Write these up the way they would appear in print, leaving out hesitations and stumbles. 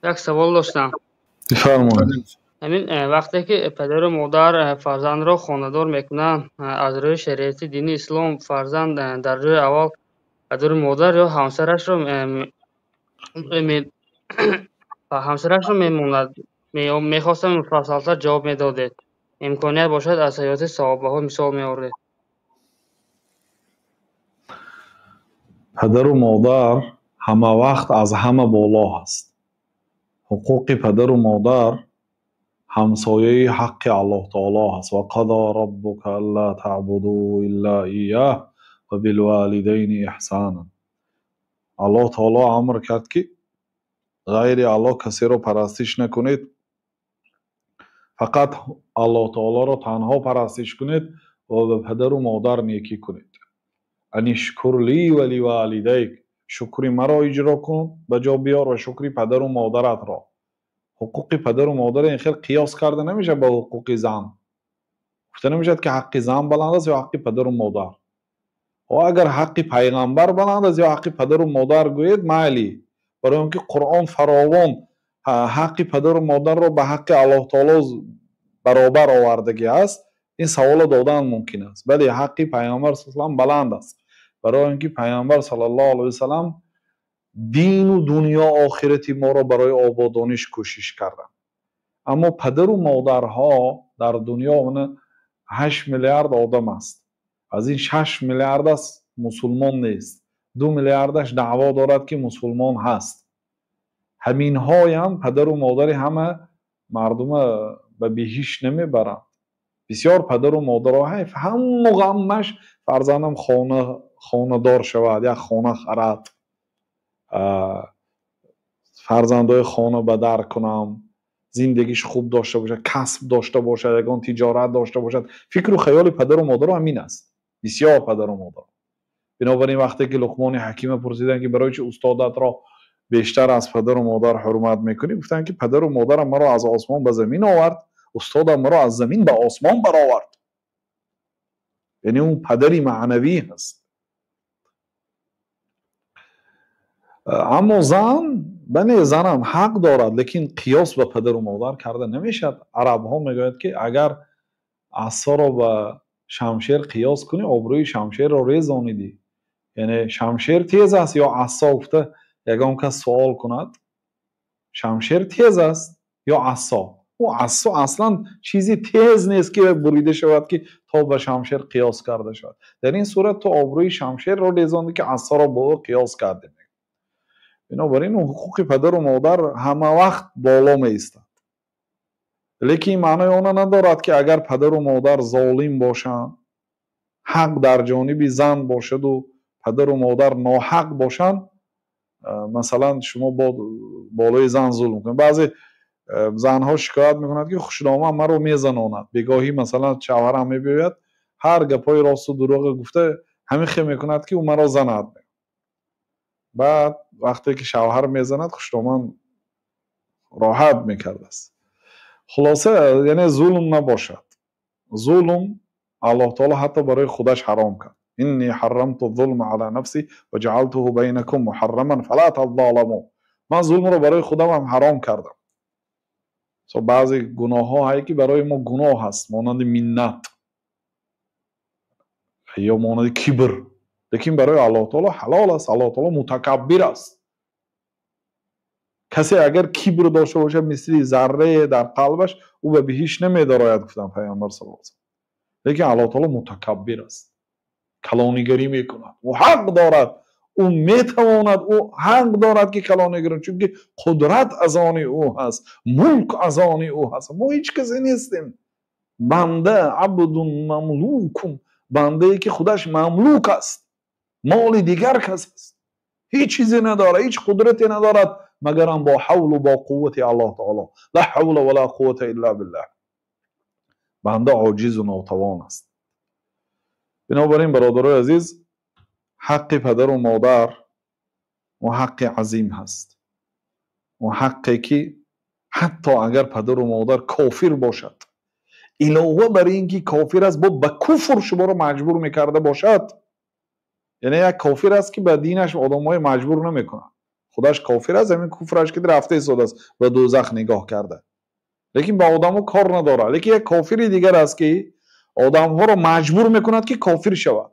Як савол доштам. Бифармоед. Ҳамин вақте ки падару модар фарзандро хонадор мекунанд, аз рӯи шариати дини ислом фарзанд дар ҷои аввал падару модар ё ҳамсарашро мемонад. Мехостам муфассалтар ҷавоб медодед. Имконият бошад, аз ҳаёти саҳобаҳо мисол меовардед. Падару модар ҳама вақт аз ҳама боло ҳаст. Ҳуқуқи падару модар ҳамсояи ҳаққи Аллоҳ таоло ҳаст. Ва қадо роббука алла таъбуду илла иёҳ ва билволидайни иҳсонан. Аллоҳ таоло амр кард, ки ғайри Аллоҳ касеро парастиш накунед, фақат Аллоҳ таолоро танҳо парастиш кунед ва ба падару модар некӣ кунед. Анишкур ли ва ливолидайк, шукри маро иҷро кун, ба ҷо биёр ва шукри падару модаратро. Ҳуқуқи падару модар ин хел қиёс карда намешавад ба ҳуқуқи зан. Гуфта намешавад, ки ҳаққи зан баланд аст ё ҳаққи падару модар. Агар ҳаққи пайғамбар баланд аст ё ҳаққи падару модар гӯед, майли. Барои он ки Қуръон фаровон ҳаққи падару модарро ба ҳаққи Аллоҳ таоло баробар овардагӣ аст, ин саволо додан мумкин аст. Бале, ҳаққи пайғамбар саллаллоҳу алайҳи васаллам баланд аст. Барои он ки пайғамбар саллаллоҳу алайҳи васаллам дину дунё охирати моро барои ободониш кӯшиш карданд. Аммо падару модарҳо дар дунё 8 миллиард одам аст. Аз ин 6 миллиард аст мусулмон нест. 2 миллиардаш даъво дорад, ки мусулмон ҳаст. Ҳаминҳоям падару модари ҳама мардума ба биҳишт намебаранд. Бисёр падару модаро ҳайф, ҳамму ғаммаш фарзандам хонадор шавад, як хона харад, фарзандои хона ба дар кунам, зиндагиш хуб дошта бошад, касб дошта бошад, ягон тиҷорат дошта бошад. Фикру хаёли падару модаро ҳамин аст. Бисёр падару модаро. Бинобар ин вақте ки Луқмони ҳакима пурсиданд, ки барои чи устодатро бештар аз падару модар ҳурмат мекунӣ, гуфтанд, ки падару модарам маро аз осмон ба замин овард, устодам маро аз замин ба осмон баровард. Яъне он падари маънавӣ ҳаст. Аммо зан, бале, занам ҳақ дорад, лекин қиёс ба падару модар карда намешавад. Арабҳо мегӯянд, ки агар асоро ба шамшер қиёс кунӣ, обрӯи шамшерро резонидӣ. Яъне шамшер тез аст ё асо, гуфта ягон кас суол кунад, шамшер тез аст ё асо? Ӯ асо аслан чизи тез нест, ки бурида шавад, ки то ба шамшер қиёс карда шавад. Дар ин сурат ту обрӯи шамшерро резондӣ, ки асоро бо ӯ қиёс кардӣ. Бинобар ин ҳуқуқи падару модар ҳама вақт боло меистад. Лекин ин маънои она надорад, ки агар падару модар золим бошанд, ҳақ дар ҷониби зан бошаду падару модар ноҳақ бошанд, масалан шумо болои зан зулм кунед. Баъзе занҳо шикоят мекунанд, ки хушдоман маро мезанонад. Бегоҳӣ масалан шавҳарам мебиёяд, ҳар гапҳои росту дурӯғе гуфта ҳамин хел мекунад, ки ӯ маро занад. Баъд вақте ки шавҳар мезанад, хушдоман роҳат мекардааст. Хулоса, яъне зулм набошад. Зулм Аллоҳ таоло ҳатто барои худаш ҳаром кард. Инни ҳаррамту зулма ала нафси ва ҷаалтуҳу байнакум муҳарраман фала тазоламу. Ман зулмро барои худам ҳам ҳаром кардам. Баъзе гуноҳҳо ҳае, ки барои мо гуноҳ ҳаст, монанди миннат ё монанди кибр, лекин барои Аллоҳ таоло ҳалол аст. Аллоҳ таоло мутакаббир аст. Касе агар кибр дошта бошад, мисли заррае дар қалбаш, ӯ ба биҳишт намедарояд, гуфтанд пайғамбар саллаллоҳу алайҳи васаллам. Лекин Аллоҳ таоло мутакаббир аст, калонигарӣ мекунад, ӯ ҳақ дорад, ӯ метавонад, ӯ ҳақ дорад, ки калонигарӣ, чунки қудрат аз они ӯ ҳаст, мулк аз они ӯ ҳаст. Мо ҳеҷ касе нестем. Банда абдун мамлукум, бандае ки худаш мамлук аст, моли дигар кас аст, ҳеҷ чизе надорад, ҳеҷ қудрате надорад, магарам бо ҳавлу бо қуввати Аллоҳ таоло. Ла ҳавла ва ла қуввата илла биллаҳ. Банда оҷизу нотавон аст. Бинобар ин, бародарои азиз, ҳаққи падару модар он ҳаққи азим ҳаст. Он ҳаққе, ки ҳатто агар падару модар кофир бошад, илова бар ин ки кофир аст, бо ба куфр шуморо маҷбур мекарда бошад. Яъне як кофир аст, ки ба динаш одамҳои маҷбур намекунад. Худаш кофир аст, ҳамин куфраш ки рафта истодааст ба дӯзах нигоҳ карда, лекин ба одамҳо кор надорад. Лекин як кофири дигар аст, ки одамҳоро маҷбур мекунад, ки кофир шавад.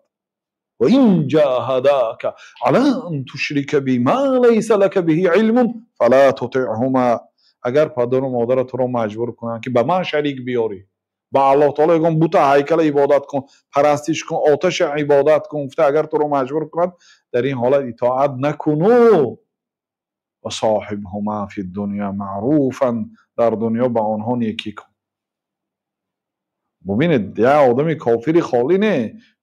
Ва ин ҷаҳадака ала ан тушрика бима лайса лака биҳи илмун фала тутиъҳума. Агар падару модарат туро маҷбур кунанд, ки ба ман шарик биёрӣ, ба Аллоҳ таоло ягон бута ҳайкала ибодат кун, парастиш кун, оташа ибодат кун гуфта, агар туро маҷбур кунад, дар ин ҳолат итоат накуну. Ва соҳибҳума фи дунё маъруфан, дар дунё ба онҳо некӣ кун. Бубинед, як одами кофири холӣ не,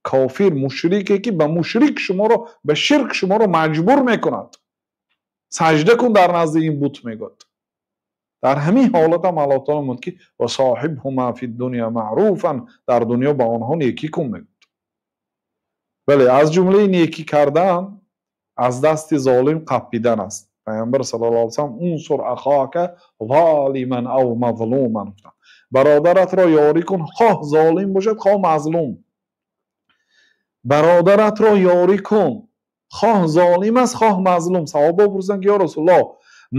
кофир мушрике, ки ба мушрик шуморо, ба ширк шуморо маҷбур мекунад. Саҷда кун дар назди ин бут, мегӯяд. Дар ҳамин ҳолатам Аллоҳ таоло мегӯяд, ки ва соҳибҳума фи дунё маъруфан, дар дунё ба онҳо некӣ кун, мегӯяд. Бале, аз ҷумлаи некӣ кардан аз дасти золим қаппидан аст. Пайғамбар саллаллоҳу алайҳи васаллам унсур ахока золиман ав мазлуман гуфтанд. Бародаратро ёрӣ кун, хоҳ золим бошад, хоҳ мазлум. Бародаратро ёрӣ кун, хоҳ золим аст, хоҳ мазлум. Саҳобаҳо пурсиданд, ки ё Расулуллоҳ,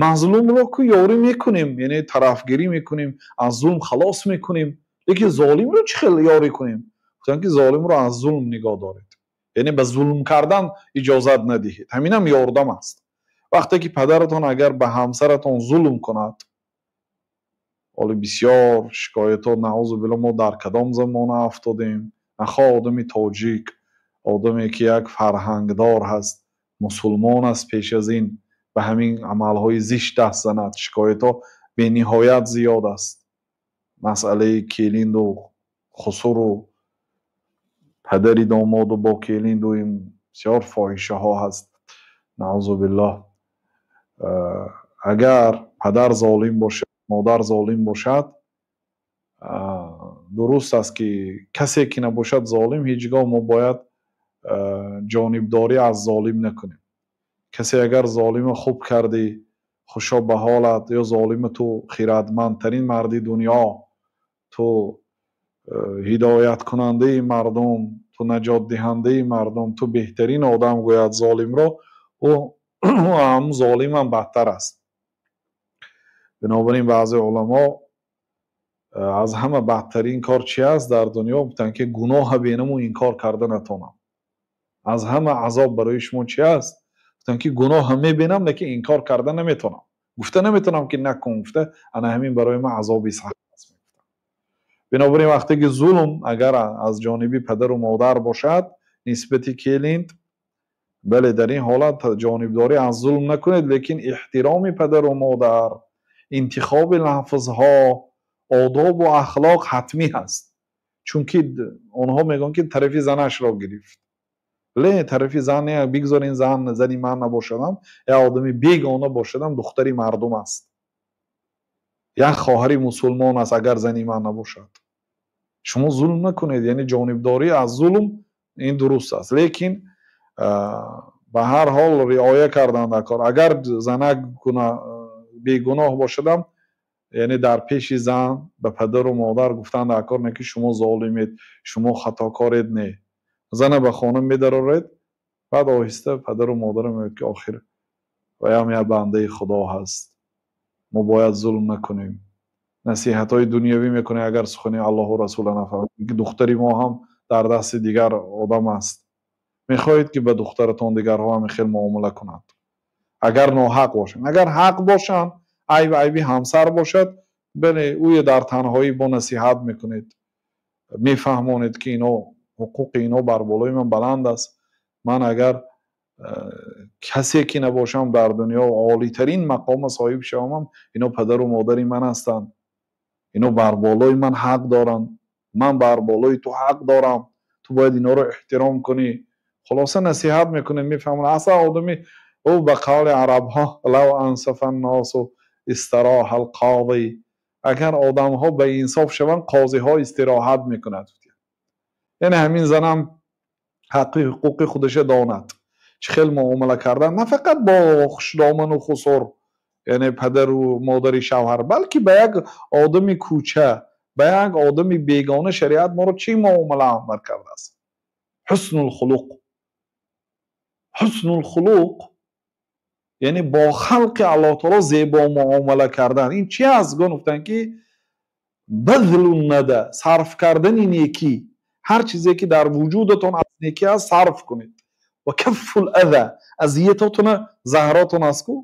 мазлумро ку ёрӣ мекунем, яъне тарафгирӣ мекунем, аз зулм халос мекунем, лекин золимро чӣ хел ёрӣ кунем? Гуфтанд, ки золимро аз зулм нигоҳ доред, яъне ба зулм кардан иҷозат надиҳед. Ҳаминам ёрдам аст. Вақте ки падаратон агар ба ҳамсаратон зулм кунад, ҳоли бисёр шикоятҳо, наъузу биллоҳ, мо дар кадом замона афтодем? Нахоҳ одами тоҷик, одаме ки як фарҳангдор ҳаст, мусулмон аст, пеш аз ин ба ҳамин амалҳои зишт даст занад. Шикоятҳо бениҳоят зиёд аст. Масъалаи келинду хусуру падари домоду бо келинду, ин бисёр фоҳишаҳо ҳаст, наъузу биллоҳ. Агар падар золим бошад, модар золим бошад, дуруст аст, ки касе ки набошад золим, ҳеҷ гоҳ мо бояд ҷонибдорӣ аз золим накунем. Касе агар золима хуб кардӣ, хушо ба ҳолат, ё золима ту хирадмандтарин марди дунё, ту ҳидояткунандаи мардум, ту наҷотдиҳандаи мардум, ту беҳтарин одам гӯяд золимро, ӯ ҳам золимам бадтар аст. Бинобар ин баъзе уламо аз ҳама бадтарин кор чи аст дар дунё гуфтанд, ки гуноҳа бенаму инкор карда натонам. Аз ҳама азоб барои шумо чи аст? Гуфтанд, ки гуноҳа мебинам, лекин инкор карда наметонам, гуфта наметонам, ки накун гуфта, ана ҳамин барои ман азоби сахт аст. Бинобар ин вақте ки зулм агар аз ҷониби падару модар бошад нисбати келинд, бале, дар ин ҳолат ҷонибдорӣ аз зулм накунед, лекин эҳтироми падару модар, интихоби лафзҳо, одобу ахлоқ ҳатмӣ ҳаст. Чунки онҳо мегӯянд, ки тарафи занашро гирифт. Ле, тарафи зан не, бигзор ин зан зани ман набошадам, як одами бегона бошадам, духтари мардум аст, як хоҳари мусулмон аст, агар зани ман набошад. Шумо зулм накунед, яъне ҷонибдорӣ аз зулм ин дуруст аст, лекин ба ҳар ҳол риоя кардан дар кор. Агар занак бегуноҳ бошадам, яъне дар пеши зан ба падару модар гуфтан дар кор не, ки шумо золимед, шумо хатокоред. Не, зана ба хона медароред, баъд оҳиста падару модарро мегӯяд, ки охир ваям як бандаи Худо ҳаст, мо бояд зулм накунем. Насиҳатҳои дунявӣ мекунем, агар сухани Аллоҳу расула нафаҳмед, ки духтари мо ҳам дар дасти дигар одам аст. Мехоҳед, ки ба духтаратон дигарҳо ҳамин хел муомила кунанд? Агар ноҳақ бошанд. Агар ҳақ бошанд, айб айби ҳамсар бошад, бале, ӯе дар танҳоӣ бо насиҳат мекунед, мефаҳмонед, ки ино ҳуқуқи ино бар болои ман баланд аст. Ман агар касе ки набошам, дар дунё олитарин мақома соҳиб шавамам, ино падару модари ман ҳастанд, ино бар болои ман ҳақ доранд, ман бар болои ту ҳақ дорам, ту бояд иноро эҳтиром кунӣ. Хулоса, насиҳат мекунед, мефаҳмонад. Асла одами ӯ, ба қавли арабҳо, лав ансафа нносу истароҳа алқози, агар одамҳо ба инсоф шаванд, қозиҳо истироҳат мекунад. Яъне ҳамин занам ҳаққи ҳуқуқи худаша донад, чӣ хел муомила кардан, на фақат бо хушдоману хусур, яъне падару модари шавҳар, балки ба як одами кӯча, ба як одами бегона шариат моро чӣ муомила амр кардааст? Ҳуснулхулуқ, ҳуснулхулуқ. Яъне бо халқи Аллоҳ таоло зебо муомала кардан ин чи аст? Гуфтанд, ки базлун нада, сарф кардани некӣ. Ҳар чизе ки дар вуҷудатон аз некӣ аст, сарф кунед. Ва каффул аза, азиятотуна, заҳротон аст ку,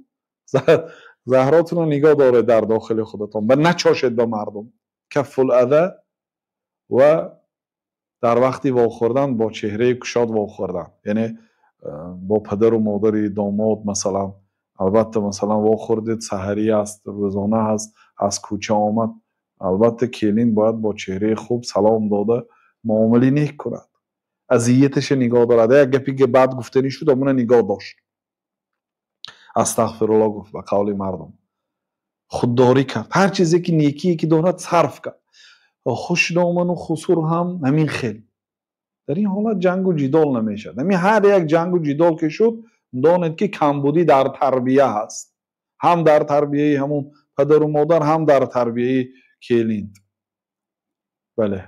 заҳротуно нигоҳ доред дар дохили худатон, ба начошед ба мардум. Каффул аза. Ва дар вақти вохӯрдан бо чеҳраи кушод вохӯрдан, яъне бо падару модари домод, масалан, албатта, масалан, вохӯрдед, саҳарӣ аст, рӯзона аст, аз кӯча омад, албатта, келин бояд бо чеҳраи хуб салом дода, муомилаи нек кунад, азияташа нигоҳ дорад. Як гапи бад гуфтанӣ шуд, амона нигоҳ дошт, астағфирулло гуфт, ба қавли мардум худдорӣ кард, ҳар чизе ки некие ки дорад, сарф кард. Хушдоману хусур ҳам ҳамин хел. Дар ин ҳолат ҷангу ҷидол намешавад. Ҳамин ҳар як ҷангу ҷидол ки шуд, донед, ки камбудӣ дар тарбия ҳаст, ҳам дар тарбияи ҳамун падару модар, ҳам дар тарбияи келин. Бале.